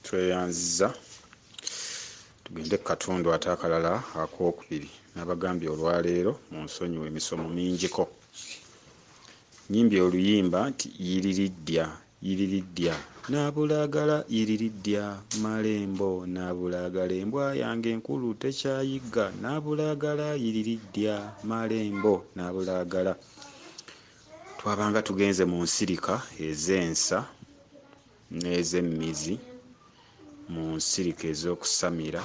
Tweyanziza tugende ku katundu ate akalala akookubiri. Nabagambye olwaleero munsonyiwe emisomo mingiko. Nyimbye oluyimba nti yiririddya yiririddya nabulagala yiririddya malembo nabulagala embwa yange enkulu tekyayigga nabulagala yiririddya malembo nabulagala. Twabanga tugenze mu nsirika ez'ensa n'ez'emmizi, mu nsirika ez'okusamira,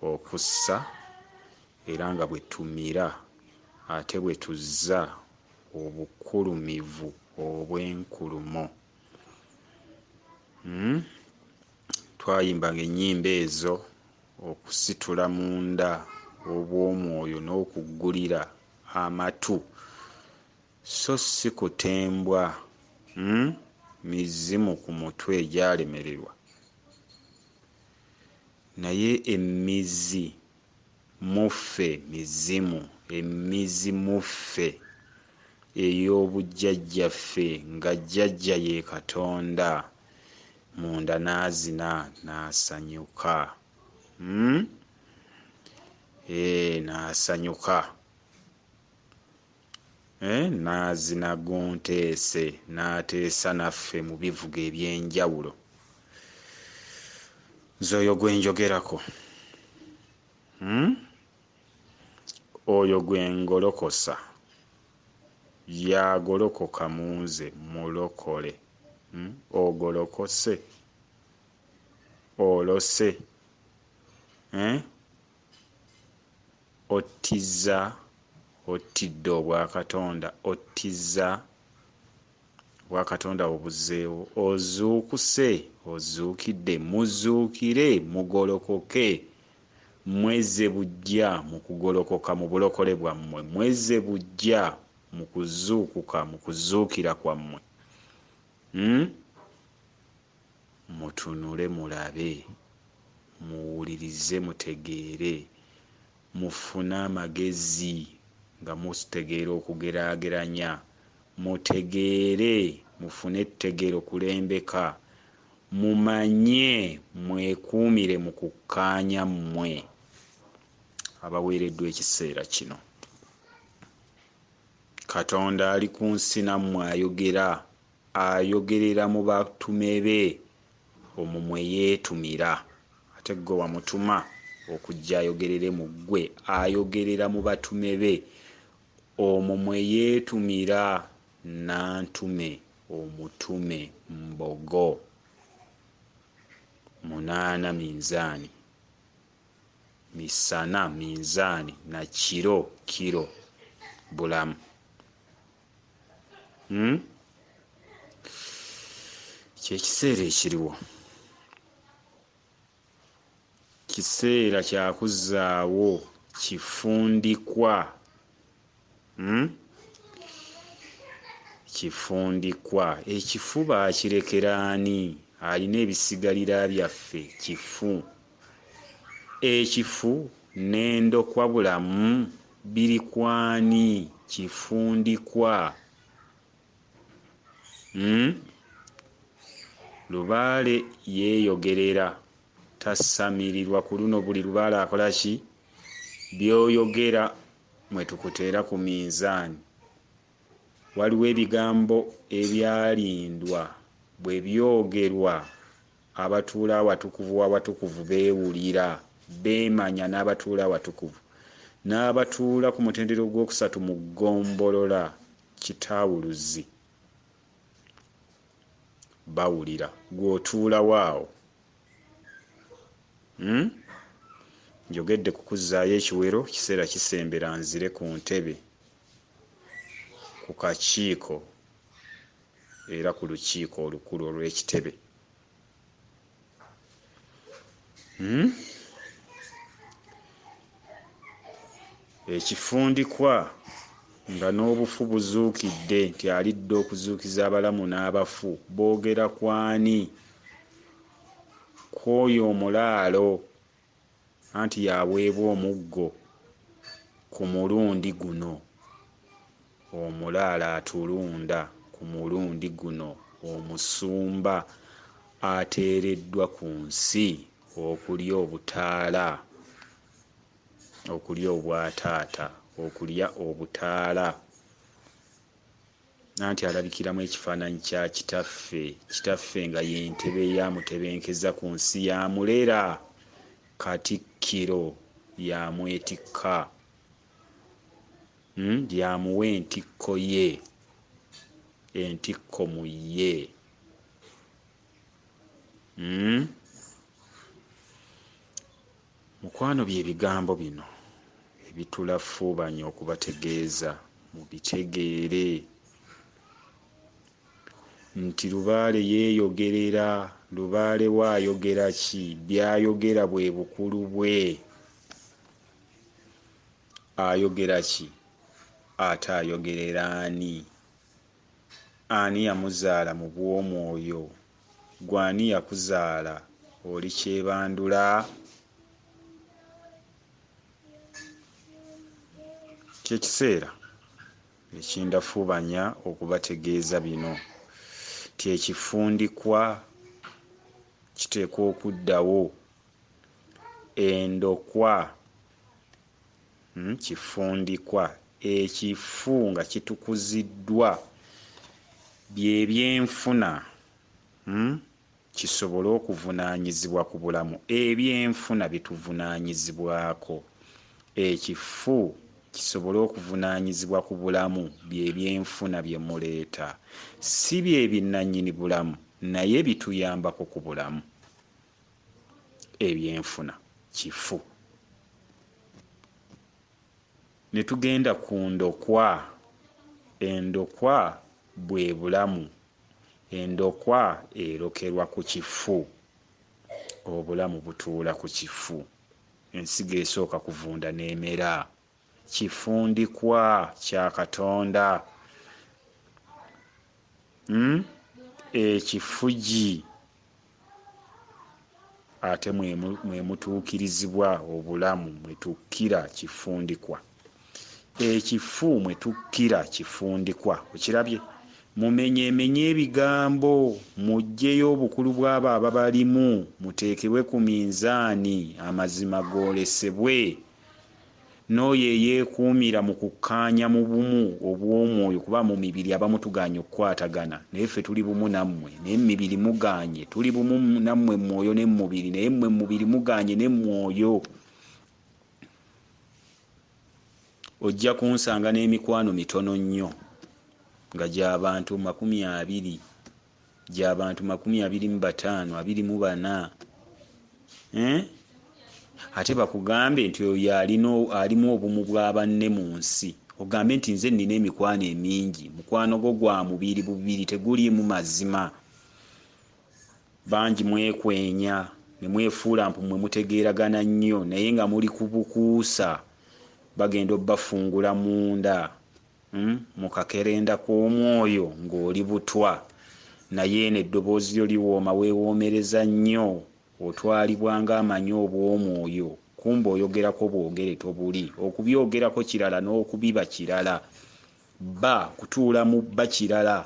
okussa, era nga bwe tumira ate bwe tuzza obukulumivu obw'enkulumo. Twayimbanga ennyimba ezo okusitula munda obw'omwoyo n'okuggulira amatu, so si kutembwa mizimu ku mutwe egyalemererwa, naye emizi muffe mizimu, emizi muffe ey'obujjajjaffe nga jjajja ye Katonda, munda n'azina n'asanyuka. N'asanyuka. N'azina gunteese n'ateesa naffe mu bivuga eby'enjawulo. Nze oyo gwe njogerako. Oyo gwe ngolokosa y'agolokoka mu nze mulokole. Ogolokose, olose, ottiza, ottidde obwakatonda, ottiza obwakatonda obuzzeewo, ozuukuse, ozuukidde, muzuukire, mugolokoke, mwezze buggya mu kugolokoka mu bulokole bwammwe, mwezze buggya mu kuzuukuka mu kuzuukira kwammwe. Mutunule mulabe, muwulirize mutegeere, mufune amagezi nga mutegeera okugeraageranya, mutegeere, mufune ettegeero kulembeka, mumanye, mwekuumire mu kukkaanya mmwe abaweereddwa ekiseera kino. Katonda ali ku nsi nammwe ayogera, ayogerera mu batume be omwo mwe yeetumira. Ate ggwe wamutuma okujja ayogerere mu ggwe, ayogerera mu batume be omwo mwe yeetumira nantume omutume mbogo 8 minzaani misana minzaani na kiro kiro bulamu. Kyekiseera ekiriwo, kiseera kyakuzzaawo kifundikwa. Kifundikwa ekifuba akirekera ani? Alina ebisigalira byaffe kifu. Ekifu n'endokwa bulamu biri kwani? Kifundikwa. Lubaale yeeyogerera, tasamirirwa ku luno buli lubaale akola ki? By'oyogera mwe tukuteera ku minzaani. Waliwo ebigambo ebyalindwa bwe byogerwa abatuula awatukuvu w'awatukuvu beewulira, beemanya n'abatuula awatukuvu n'abatuula ku mutendera ogwokusatu mu ggombolola Kitaawuluzi bawulira. Ggwe otuulawo awo. Njogedde ku kuzzaayo ekiwero, kiseera kisembera nzire ku ntebe, ku kakiiko era ku lukiiko olukulu olw'ekitebe. Ekifundikwa nga n'obufu buzuukidde nti alidde okuzuukiza abalamu n'abafu, boogera kwani? Kw'oyo omulaalo anti y'aweebwa omuggo ku mulundi guno, omulaalo atulunda ku mulundi guno, omusumba Ateereddwa ku nsi okulya obutaala, okulya obwataata, okulya obutaala. Nanti alabikiramu ekifaananyi kya Kitaffe, Kitaffe nga y'entebe ye amutebenkeza ku nsi, y'amulera, Katikkiro y'amwetikka, y'amuwa entikko ye, entikko mu ye. Mukwano bye bigambo bino ebitulafuubanya okubategeeza mubitegeere nti Lubaale yeeyogerera, Lubaale we ayogera ki? By'ayogera bwe bukulu bwe. Ayogera ki? Ate ayogerera ani? Ani yamuzaala mu bw'omwoyo? Ggwe ani yakuzaala? Oli kyebandula? Kye kiseera ekindafuubanya okubategeeza bino nti ekifundikwa kiteekwa okuddawo, endokwa, kifundikwa, ekifu nga kitukuziddwa bye byenfuna, kisobole okuvunaanyizibwa ku bulamu. Ebyenfuna bituvunaanyizibwako. Ekifu kisobole okuvunaanyizibwa ku bulamu bye byenfuna bye muleeta. Si bye binnannyini bulamu naye bituyambako ku bulamu. Ebyenfuna kifu. Ne tugenda ku ndokwa. Endokwa bwe bulamu. Endokwa erokerwa ku kifu. Obulamu butuula ku kifu. Ensigo esooka kuvunda n'emera. Kifundikwa kya Katonda. Ekifugi ate mwe mutuukirizibwa obulamu, mwe tukkira kifundikwa. Ekifu mwe tukkira kifundikwa. Okirabye? Mumenyeemenye ebigambo, muggyeyo obukulu bw'abo ababalimu, muteekebwe ku minzaani, amazima goolesebwe. N'oyo eyeekuumira mu kukkaanya mu bumu obw'omwoyo, kuba mu mibiri abamu tugaanye okukwatagana, naye ffe tuli bumu nammwe, naye mu mibiri mugaanye, tuli bumu nammwe mu mwoyo ne mu mubiri, naye mmwe mu mubiri mugaanye ne mu mwoyo. Ojja kunsanga n'emikwano mitono nnyo, nga gy'abantu 20, gy'abantu 25, 24. Ate bakugambe nti oyo alimu obumu bwa banne mu nsi, ogambe nti nze nnina emikwano emingi, mukwano gwo gwa mubiri bubiri teguliimu mazima. Bangi mwekwenya ne mwefuula mpu mmwe mutegeeragana nnyo, naye nga muli ku bukuusa, bagenda obbafungula munda, mu kakerenda k'omwoyo ng'oli butwa, naye eno eddoboozi lyo liwooma, weewoomereza nnyo, otwalibwa ng'amanyi obw'omwoyo, kumbe oyogerako bwogere tobuli. Okubyogerako kirala n'okubiba kirala. Bba kutuula mu bba kirala.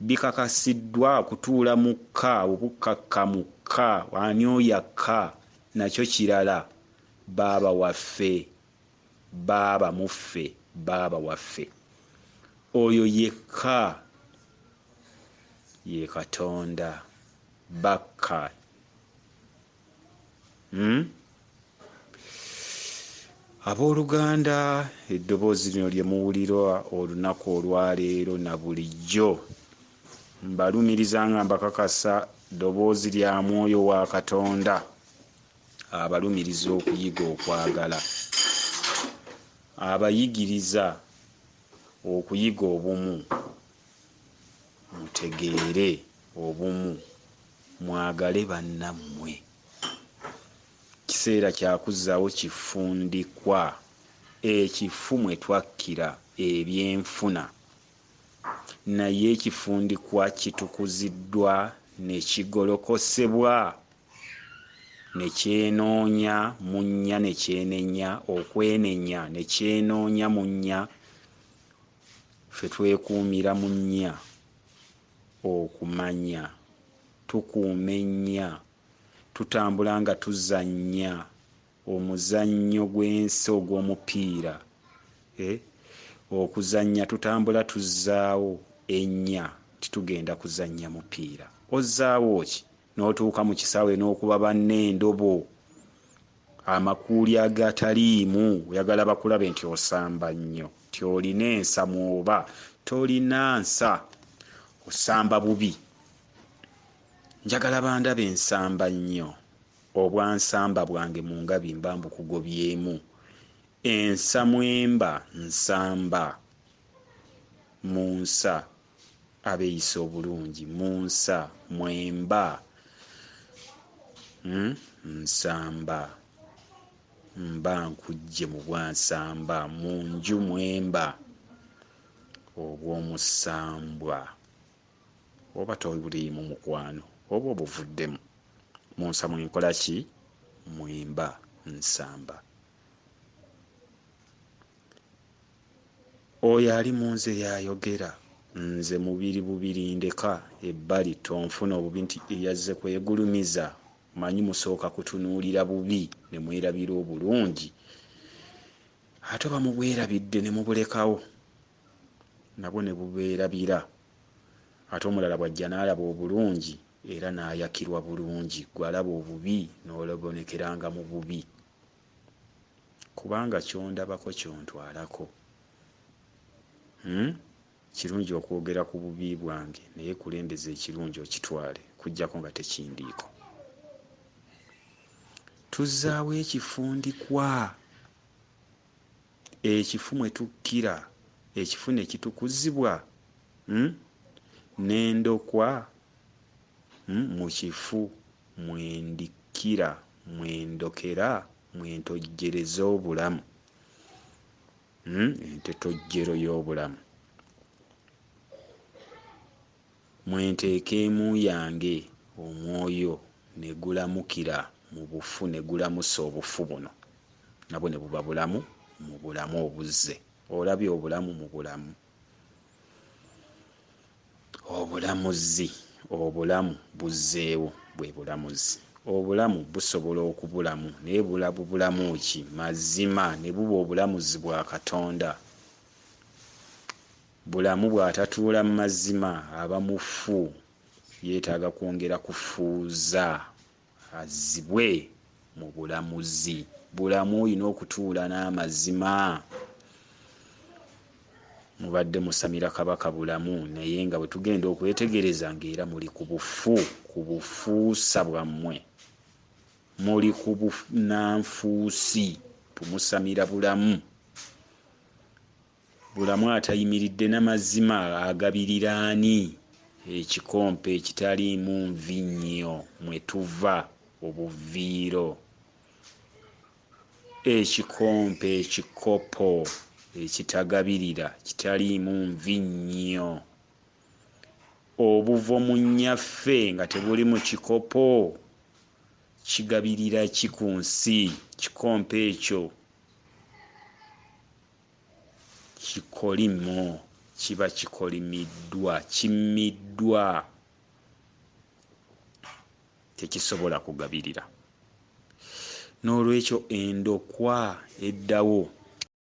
Bikakasiddwa kutuula mu kka, obukkakkamu kka, ani oyo akka, nakyo kirala. Baaba waffe, baaba mu ffe, baaba waffe. Oyo yekka ye Katonda, bakka. Abooluganda, eddoboozi lino lye muwulira olunaku olwaleero na bulijjo, mbalumiriza nga mbakakasa ddoboozi lya Mwoyo wa Katonda abalumiriza okuyiga okwagala, abayigiriza okuyiga obumu, mutegeere obumu, mwagale bannammwe. Kiseera kya kuzzaawo kifundikwa, ekifu mwe twakkira ebyenfuna, naye ekifundikwa kitukuziddwa ne kigolokosebwa ne kyenoonya mu nnya ne kyenenya, okwenenya ne kyenoonya mu nnya. Ffe twekuumira mu nnya okumanya Tukuuma ennya. Tutambula nga tuzannya omuzannyo gw'ensi ogw'omupiira. Okuzannya tutambula tuzzaawo ennya nti tugenda kuzannya mupiira. Ozzaawo ki? N'otuuka mu kisaawe n'okuba banne endobo, amakuuli agataliimu, oyagala bakulabe nti osamba nnyo, nti olina ensa mwoba tolina nsa, osamba bubi. Njagala bandabe nsamba nnyo, obwansamba bwange mu ngabi mba mbukugobyemu, ensa mwemba nsamba mu nsa abeeyisa obulungi, mu nsa mwemba nsamba mba nkujje mu bwansamba, mu nju mwemba obw'omusambwa. Oba tobuliimu mukwano, oba obuvuddemu. Mu nsa mwenkola ki? Mwemba nsamba. Oyo ali mu nze y'ayogera, nze mubiri bubiri ndeka ebbali, tonfuna obubi nti eyazze kwegulumiza. Manyi musooka kutunuulira bubi ne mwerabira obulungi, ate oba mubwerabidde ne mubulekawo, nabwo ne bubeerabira. Ate omulala bw'ajja n'alaba obulungi era n'ayakirwa bulungi, ggwe alaba obubi n'olobonekeranga mu bubi, kubanga ky'ondabako ky'ontwalako. Kirungi okwogera ku bubi bwange, naye kulembeza ekirungi okitwale, kujjako nga tekindiiko. Tuzzaawo ekifundikwa, ekifu mwe tukkira, ekifu ne kitukuzibwa, n'endokwa mu kifu mwendikkira, mwendokera, mwentojjereza obulamu, entetojjero y'obulamu, mwenteeka emu yange omwoyo ne gulamukira mu bufu, ne gulamusa obufu buno, nabwo ne buba bulamu mu bulamu obuzze. Olabye obulamu mu bulamu, obulamuzi, obulamu buzzeewo bwe bulamuzi. Obulamu busobola okubulamu, naye bulabu bulamu ki? Mazima ne buba obulamuzi bwa Katonda. Bulamu bw'atatuula mu mazima aba mufu, yeetaaga kwongera kufuuza azzibwe mu bulamuzi. Bulamu olina okutuula n'amazima. Mubadde musamira Kabaka bulamu, naye nga bwe tugenda okwetegereza ng'era muli ku bufu, ku bufuusa bwammwe, muli ku bunanfuusi, bumusamira bulamu. Bulamu atayimiridde n'amazima agabirira ani? Ekikompe ekitaliimu nvinnyo mwe tuva obuviiro, ekikompe ekikopo ekitagabirira kitaliimu nvinnyo, obuvo mu nnyaffe nga tebuli mu kikopo kigabirira ki ku nsi? Kikompe ekyo kikolimo, kiba kikolimiddwa, kimmiddwa, tekisobola kugabirira. N'olwekyo endokwa eddawo